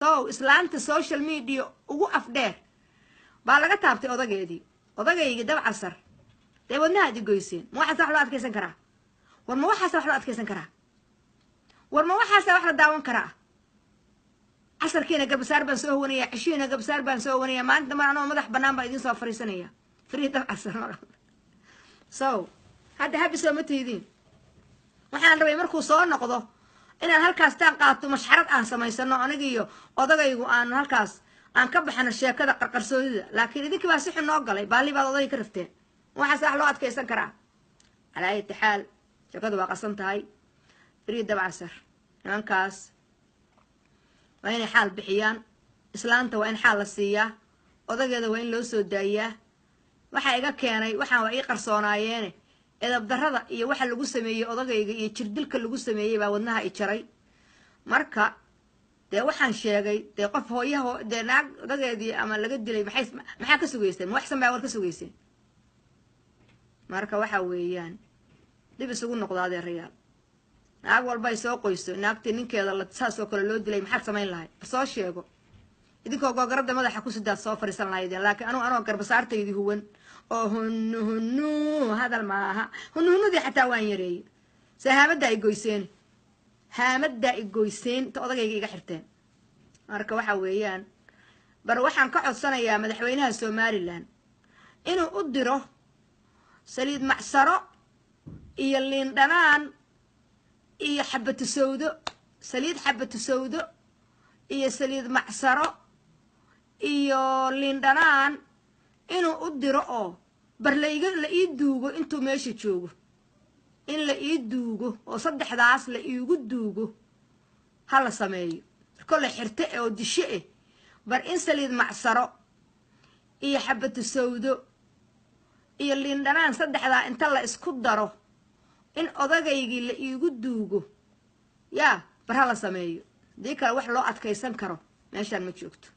So islaanta social media ugu afdheer baa laga taabtay odageedii, odagaygii Dabcasar. Dee wadnahaad i goyseen. Ma waxaas wax loo adkaysan karaa? War ma waxaas wax loo adkaysan karaa? War ma waxaasa wax la daawan karaa? Casarkiina garbasaar baan soo howanaya, ceshihiina garbasaar baan soo howanaya, maalinta dambe anoo madax banaan baa idiin soo fariisanaya. Free Dabcasar. So hadda happy soo ma tihidiin? Waxaan rabay markuu soo noqdo inaan halkaas taan qaato, mashxarad aan samaysano, aniga iyo odagaygu aan halkaas aan ka baxno sheekada qarqarsoodida, laakiin idinkii baa si xun noo galay. Baalli baad odayga ka rafteen. Waxaas wax loo adkaysan karaa? Calaa ayati xaal, sheekadu waa qasan tahay. Free Dabcasar. Nimankaas waa inay xaal bixiyaan. Islaanta waa in xaal la siiyaa, odageeda waa in loo soo daayaa. Waxaa iga keenay waxaan waa ii qarsoonaayeene, edab darrada iyo waxa lagu sameeyey odagayga iyo jirdilka lagu sameeyey baa wadnaha i jaray. Marka dee waxaan sheegay, dee qof hooyaha, dee naag odageedii ama laga dilay, maxay maxaa ka sugaysteen? Ma waxsan baa war ka sugayseen? Marka waxa weeyaan, dib isugu noqdo, adeerayaal. Naag walba ay soo qoyso, naagtii ninkeeda la saas oo kale loo dilay, maxaad samayn lahay? Soo sheego. Idinkoo googarada madaxa ku sidaad soo fariisan lahaydeen, laakiin anugu anoo garbasaartaydii huwan oo hunu hunu hadal maaha, hunu hunudii xataa waan yareeyey. Se haamaddaa i goyseen, haamaddaa i goyseen ta odagayga iga xirteen. Marka waxa weeyaan, bar waxaan ka codsanayaa madaxweynaha Somaliland inuu u diro saliid macsaro iyo liin dhanaan iyo xabatu sawdo, saliid xabatu sawdo iyo saliid macsaro iyo liin dhanaan inuu u diro, oo bar laiga la ii duugo intuu meesha joogo, in la ii duugo oo saddexdaas la iigu duugo ha la sameeyo. Kolle xirte oo dishe eh, bar in saliid macsaro iyo xabatu sawdo iyo liin dhanaan saddexdaa inta la isku daro in odagaygii la iigu duugo, yaa bar ha la sameeyo. Haddii kale wax loo adkaysan karo meeshaan ma joogto.